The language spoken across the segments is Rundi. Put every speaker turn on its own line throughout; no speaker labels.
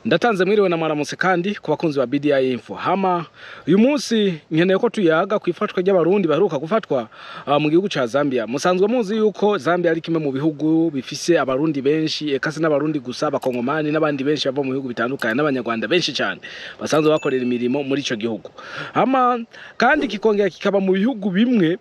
Ndatanze mwiriwe na mwaramutse kandi ku bakunzi ba BDI Info. Hama uyu munsi nkeneye ko tuyaga ku ifatwa ry'Abarundi baheruka gufatwa mu gihugu ca Zambia. Musanzwe muzi yuko Zambia ari kimwe mu bihugu bifise Abarundi benshi, eka si n'Abarundi gusa, Abakongomani n'abandi benshi bava mu bihugu bitandukanye, n'Abanyarwanda benshi cyane basanzwe bakorera imirimo muri ico gihugu. Hama kandi kikongera kikaba mu bihugu bimwe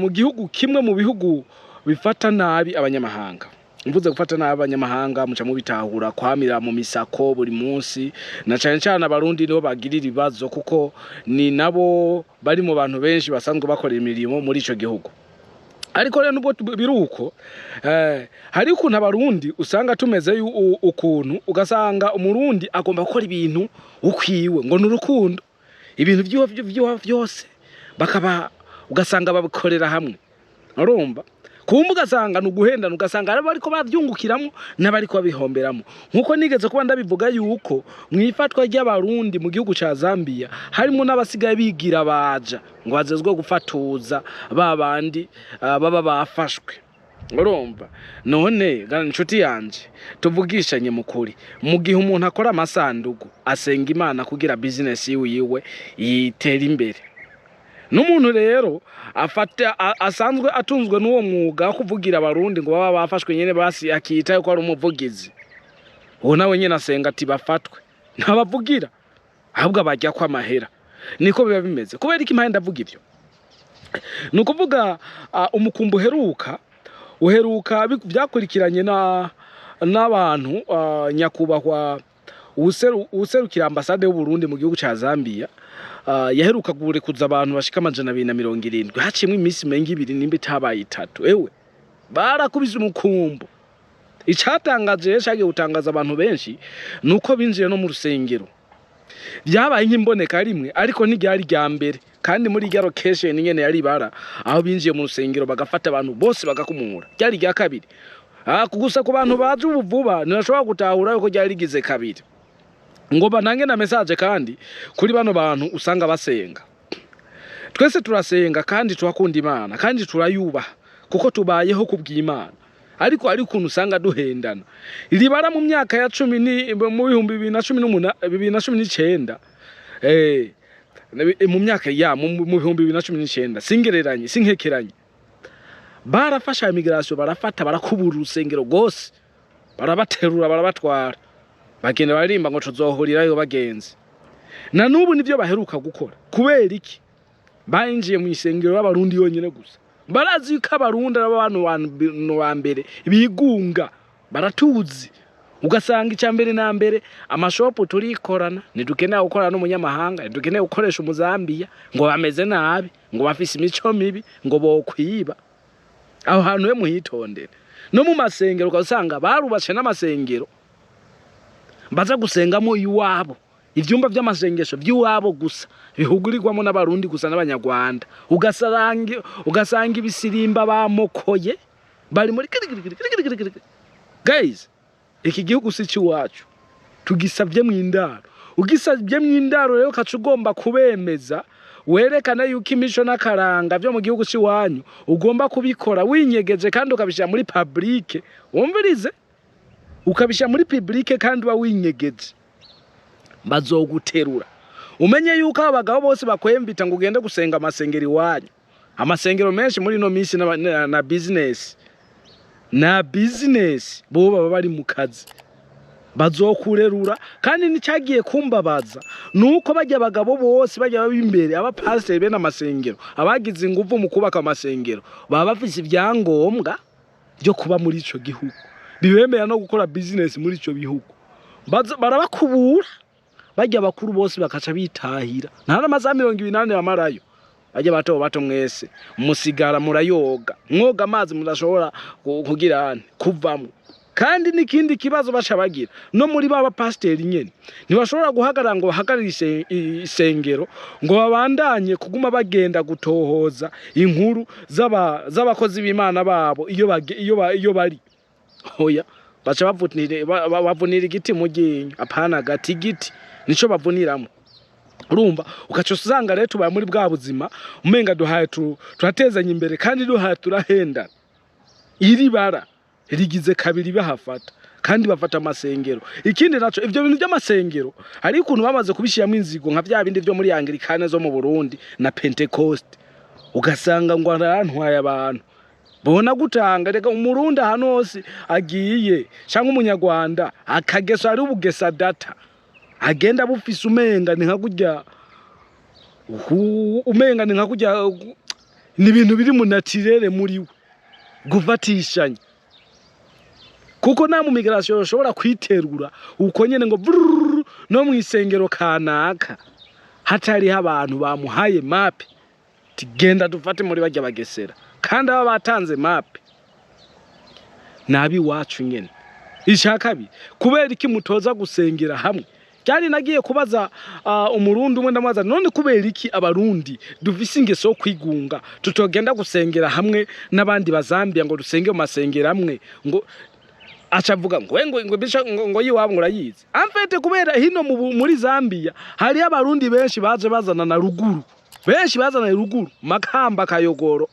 mu gihugu kimwe mu bihugu bifata nabi abanyamahanga. Mvuze gufata nabi abanyamahanga, muca mubitahura, kwamira mu misako buri munsi, na cane cane Abarundi nibo bagirira ibibazo, kuko ni nabo bari mu bantu benshi basanzwe bakorera imirimo muri ico gihugu. Ariko rero nubwo biruko, hari ukuntu Abarundi usanga tumeze, ukuntu ugasanga Umurundi agomba gukora ibintu ukwiwe, ngo ni urukundo, ibintu vyiwe vyose bakaba ugasanga babikorera hamwe. Urumva kumba ugasanga ni uguhendana, ugasanga hari abariko bavyungukiramwo n'abariko babihomberamo. Nkuko nigeze kuba ndabivuga yuko mu ifatwa ry'Abarundi mu gihugu ca Zambia harimo n'abasigaye bigira baja ngo bazezwe gufatuza ba bandi baba bafashwe. Urumva none ga inshuti yanje, tuvugishanye mu kuri, mu gihe umuntu akora amasandugu asenga Imana kugira business yiwe yitere imbere, n'umuntu rero afata asanzwe atunzwe n'uwo mwuga wo kuvugira Abarundi ngo baba bafashwe nyene, basi akita yuko ari umuvugizi, uwo nawe nyene asenga ati bafatwe, ntabavugira ahubwo abajya ko amahera. Niko biba bimeze. Kubera iki mpaye ndavuga ivyo? Ni ukuvuga umukumbo uheruka uheruka vyakurikiranye na n'abantu nyakubahwa uwuserukira ambasade y'u Burundi mu gihugu ca Zambia yaheruka kurekuza abantu bashika 270, haciyemwo iminsi menga 2 nimba itabaye 3. Ewe, barakubise umukumbo. Icatangaje rero, cagiye gutangaza abantu benshi, nuko binjiye no mu rusengero. Byabaye nk'imboneka rimwe, ariko ntiryari rya mbere, kandi muri rya location nyene yari bara aho binjiye mu rusengero bagafata abantu bose bagakumura, ryari rya kabiri. Gusa ku bantu bazi ubu vuba ntibashobora gutahura yuko ryari rigize kabiri. Ngo banange na message kandi kuri bano bantu usanga basenga. Twese turasenga kandi turakunda Imana kandi turayubaha kuko tubayeho kubw'Imana, ariko ari ukuntu usanga duhendana. Ribara mu myaka ya cumi ni mu 2018, 2019, mu myaka ya mu 2019, singereranye sinkekeranye, barafasha immigration, barafata, barakubura urusengero rwose, barabaterura, barabatwara, bagenda baririmba ngo tuzohurirayo bagenzi. Na n'ubu nivyo baheruka gukora. Kubera iki bayinjiye mu isengero y'Abarundi yonyene gusa? Barazi yuko Abarundi ari abantu ba mbere bigunga, baratuzi. Ugasanga icya mbere na mbere amashopu turikorana, ntidukeneye gukorana n'umunyamahanga, ntidukeneye gukoresha Umuzambiya, ngo bameze nabi, ngo bafise imico mibi, ngo bokwiba. Aho hantu he muhitondere. No mu masengero ugasanga barubatse n'amasengero baza gusengamo iwabo, ivyumba vy'amasengesho vy'iwabo gusa bihugurirwamo n'Abarundi gusa n'Abanyarwanda. Ugasanga ibisirimba bamokoye bari muri kirikirikirikirikirikiri. Guys, iki gihugu si iwacu, tugisavye mu indaro. Ugisavye mu indaro rero ukaca ugomba kubemeza, werekana yuko imico n'akaranga vyo mu gihugu c'iwanyu ugomba kubikora winyegeje kandi ukabishira muri public. Wumvirize, ukabishira muri public kandi uba winyegeje, bazoguterura. Umenye yuko aba bagabo bose bakwemvita ngo ugende gusenga amasengero iwanyu, amasengero menshi muri ino minsi na business na business, bo baba bari mu kazi, bazokurerura. Kandi nicyagiye kumbabaza nuko bajya abagabo bose bajya baba imbere, abapasiteri bene amasengero, abagize ingufu mu kubaka amasengero, baba bafise ibyangombwa byo kuba muri ico gihugu bibemera no gukora business muri ico bihugu. Barabakubura bajya bakuru bose bakaca bitahira, nta n'amasaha 28 bamarayo. Bajya bato bato mwese musigara murayoga, mwoga amazi mudashobora kugira ane kuvamwo. Kandi n'ikindi kibazo baca bagira, no muri ba bapasiteri nyene ntibashobora guhagarara ngo bahagarare isengero ngo babandanye kuguma bagenda gutohoza inkuru z'abakozi b'Imana babo iyo bari. Hoya, baca bavunira igiti mu ryinyo, apana agati, igiti nico bavuniramo. Urumva ugaca usanga rero tubaye muri bwa buzima umenga duhaye turatezanya imbere kandi duhaye turahendana. Iri bara rigize kabiri bahafata. Kandi bafata amasengero. Ikindi naco, ivyo bintu by'amasengero hari ukuntu bamaze kubishyiramo inzigo, nka bya bindi vyo muri Anglikane zo mu Burundi na Pentecost, ugasanga ngo arantwaye abantu bona gutanga. Reka, Umurundi ahantu hose agiye, cyangwa Umunyarwanda, akageso ari ubugesa data agenda bufise, umenga ni nka kurya umenga ni nka kurya ni ibintu biri mu naturel muri we gufatishanya, kuko nta mu migration ushobora kwiterura uko nyene ngo brrrr, no mu isengero kanaka hatariho abantu bamuhaye mape, tigenda dufate muri barya bagesera. Kandi aba batanze mape nabi iwacu nyene. Icya kabiri, kubera iki mutoza gusengera hamwe? Cyari nagiye kubaza Umurundi umwe, ndamubaza: "None kubera iki Abarundi dufise ingeso yo kwigunga, tutogenda gusengera hamwe n'abandi Bazambia ngo dusenge mu masengero amwe?" Ngo aca avuga ngo we ngo bisha ngo yiwabo ngo urayizi. En fait, kubera hino muri Zambia hariyo Abarundi benshi baje bazana na ruguru, benshi bazana ruguru, Makamba, Kayogoro,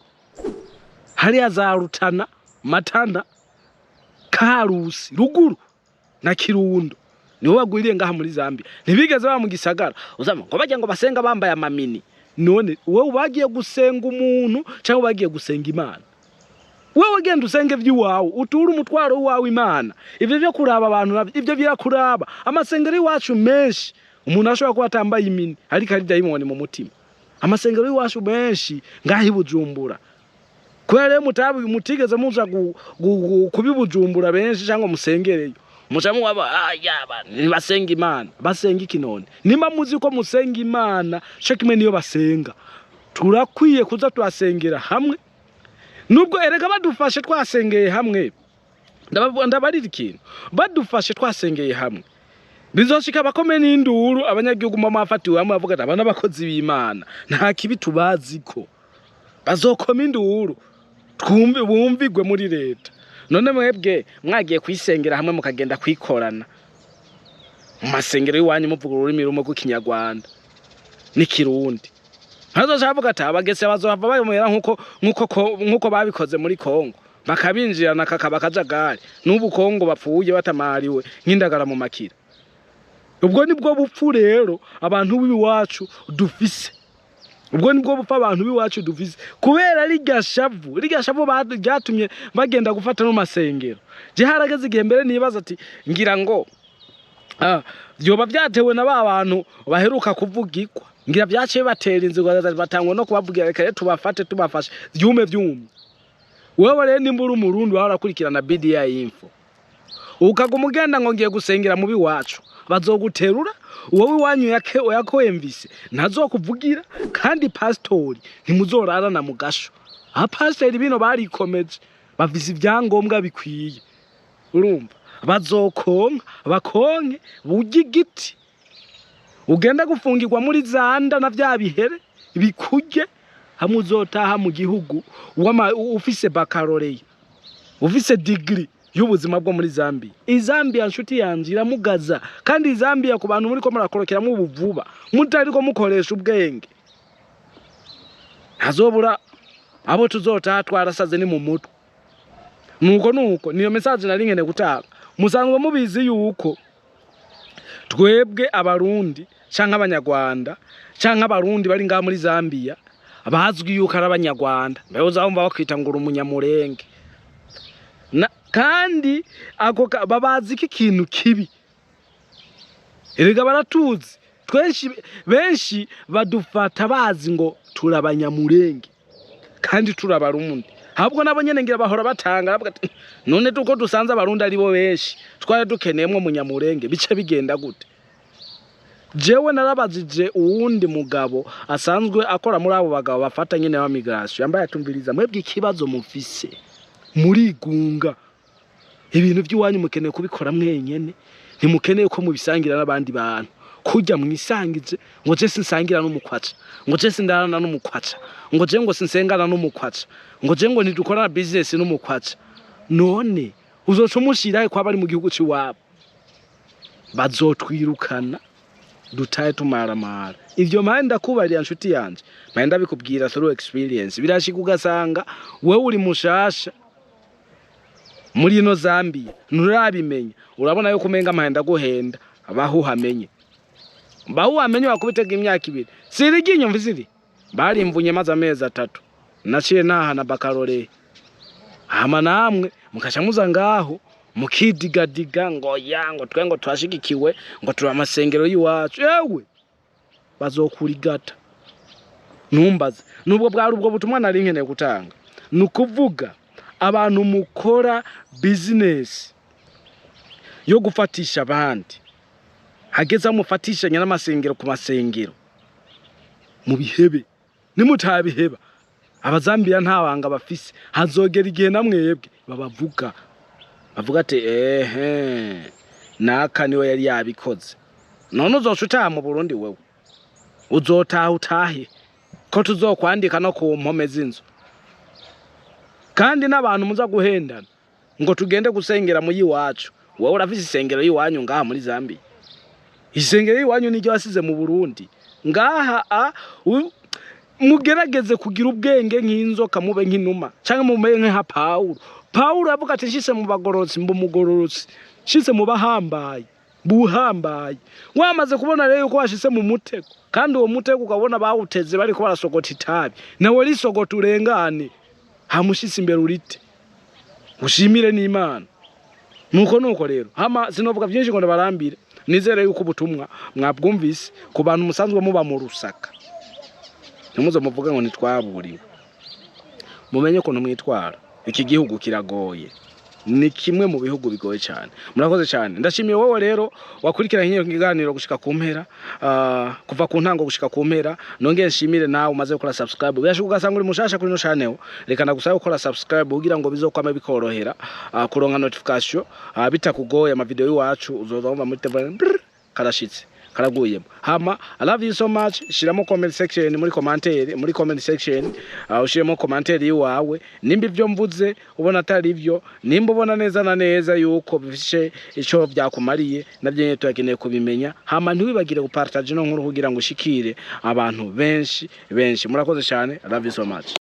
hariya za Rutana, Matana, Karusi, ruguru na Kirundo, nibo bagwiriye ngaha muri Zambia. Ntibigeze baba mu gisagara. Uzama ngo bajya ngo basenga bambaye amamini. None wowe bagiye gusenga umuntu cyangwa bagiye gusenga Imana? Wewe genda usenge ivy'iwawe, uture umutwaro wawe Imana. Ivyo vyo kuraba abantu navyo, ivyo birakuraba. Amasengero y'iwacu menshi, umuntu ashobora kuba atambaye imini ariko ari dayimoni mu mutima. Amasengero y'iwacu menshi ngaho i Bujumbura, kubera rero mutigeze muja kuba i Bujumbura benshi cyangwa musengereyo, muca muwaba yaba ntibasenga Imana. Basenga iki none? Nimba muzi ko musenga Imana co kimwe niyo basenga, turakwiye kuza turasengera hamwe. Nubwo erega badufashe twasengeye hamwe, ndabarira ikintu, badufashe twasengeye hamwe bizoshika bakome n'induru. Abanyagihugu mu mafatiwe hamwe bavuga ati: "Aba n'abakozi b'Imana, nta kibi tubaziko." Bazokoma induru twumve, bumvigwe muri leta. None mwebwe mwagiye kwisengera hamwe, mukagenda kwikorana mu masengero y'iwanyu, muvuga ururimi rumwe rw'Ikinyarwanda n'Ikirundi, ntazoca bavuga ati abagese bazohava bamera nkuko babikoze muri Kongo, bakabinjirana kakaba akajagari. N'ubu Kongo bapfuye batamariwe nk'indagara mu makira. Ubwo nibwo bupfu rero abantu b'iwacu dufise, ubwo nibwo bupfu abantu b'iwacu dufise, kubera rirya shavu ryatumye bagenda gufata no masengero. Je harageze igihe mbere nibaza ati ngira ngo vyoba vyatewe na ba bantu baheruka kuvugikwa, ngira vyaciye batera inzu, batangwa no kubavugira: "Reka rero tubafate, tubafashe vyume vyumye." Wewe rero nimba uri Umurundi wahora urakurikirana BDI Info, ukaguma ugenda ngo ngiye gusengera mubi wacu, bazoguterura. Wowe iwanyu yakoyemvise ntazokuvugira, kandi pastori ntimuzorarana mu gasho. Abapasiteri bino barikomeje, bafise ibyangombwa bikwiye. Urumva bazokonka, bakonke burya igiti, ugenda gufungirwa muri zanda na vya bihere bikurye hamwe. Uzotaha mu gihugu ufise baccalauréat, ufise degree y'ubuzima bwo muri Zambia. Izambia, nshuti yanje, iramugaza. Kandi Zambia, ku bantu muri ko murakorokeramo ubu vuba mutariko mukoresha ubwenge, ntazobura abo tuzotaha twarasaze ni mu mutwe. Nuko niyo message nari nkeneye gutanga. Musanzwe mubizi yuko twebwe Abarundi canke Abanyarwanda canke Abarundi bari ngaha muri Zambia bazwi yuko ari Abanyarwanda. Mbere uzabumva bakwita ngo uri Umunyamurenge. Kandi ako babazi ko ikintu kibi. Erega baratuzi twenshi, benshi badufata bazi ngo turi Abanyamurenge kandi turi Abarundi. Ahubwo nabo nyene ngira bahora batanga, bavuga ati: "None tuko dusanze Abarundi ari bo benshi, twari dukeneyemwo Munyamurenge, bice bigenda gute?" Jewe narabajije uwundi mugabo asanzwe akora muri abo bagabo bafata nyene ba migration, yambaye atumviriza: "Mwebwe ikibazo mufise, murigunga. Ibintu by'iwanyu mukeneye kubikora mwenyene, ntimukeneye ko mubisangira n'abandi bantu. Kurya mwisangije ngo je sinsangira n'umukwaca, ngo je sindarana n'umukwaca, ngo je ngo sinsengana n'umukwaca, ngo je ngo ntidukorana business n'umukwaca." None uzoca umushirahe ko abari mu gihugu c'iwabo? Bazotwirukana dutahe tumaramara. Ivyo mpaye ndakubarira, nshuti yanje, mpaye ndabikubwira through experience. Birashika ugasanga wewe uri mushasha. Muri ino Zambia nturabimenya. Urabona yuko umenga amahenda guhenda, abaho uhamenye, baho uhamenye, wakubitega imyaka 2 siriginyo mvisiri barimvunye maze amezi 3 naciye naha na bakarore. Hama namwe mukaca muza ngaho mukidigadiga ngo ya ngo twe ngo twashigikiwe, ngo turi amasengero y'iwacu. Ewe, bazokurigata, ntumbaze. Nubwo bwari ubwo butumwa nari nkeneye gutanga. Ni ukuvuga abantu mukora business yo gufatisha abandi, hageze aho mufatishanya n'amasengero ku masengero, mubihebe. Nimutabiheba, Abazambiya nta banga bafise, hazogera igihe namwebwe babavuga, bavuga ati: "Ehe, naka niwe yari yabikoze." None uzoca utaha mu Burundi? Wewe uzotaha utahe ko tuzokwandika no ku mpome z'inzu? Kandi n'abantu muza guhendana ngo tugende gusengera mu yiwacu, wowe urafise isengero y'iwanyu ngaha muri Zambia? Isengero y'iwanyu niryo wasize mu Burundi ngaha. Mugerageze kugira ubwenge nk'inzoka, mube nk'inuma, canke mube nka Pawulo. Pawulo yavuga ati: "Nshitse mu bagororotsi mba umugororotsi, nshitse mu bahambaye buhambaye." Wamaze kubona rero yuko washitse mu mutego, kandi uwo mutego ukabona bawuteze bariko barasogota itabi, nawe risogota urengane, hamushitse imbere urite, ushimire n'Imana. Nuko rero, hama sinovuga byinshi ngo ndabarambire. Nizere yuko ubutumwa mwabwumvise. Ku bantu musanzwe muba mu Rusaka, ntimuze muvuge ngo ntitwaburiwe. Mumenye ukuntu mwitwara. Iki gihugu kiragoye, ni kimwe mu bihugu bigoye cyane. Murakoze cyane. Ndashimiye wowe rero wakurikiranye kino kiganiro gushika ku mpera, kuva ku ntango gushika ku mpera. Nongeye nshimire nawe umaze gukora subscribe. Birashoboka ugasanga uri mushasha kuri ino channel, reka ndagusaba gukora subscribe kugira ngo bizokwame bikorohera kuronka notification bitakugoye. Ama video y'iwacu uzoza wumva muri telefone brrr, karashitse, karaguyemo. Hama I love you so much. Shiramo comment section, muri commentaire, muri comment section ushiremo commentaire yiwawe, nimba ivyo mvuze ubona atari ivyo, nimba ubona neza na neza yuko bifishe ico byakumariye, navyo nyene turakeneye kubimenya. Hama ntiwibagire gupartage no nkuru kugira ngo ushikire abantu benshi benshi. Murakoze cyane, I love you so much.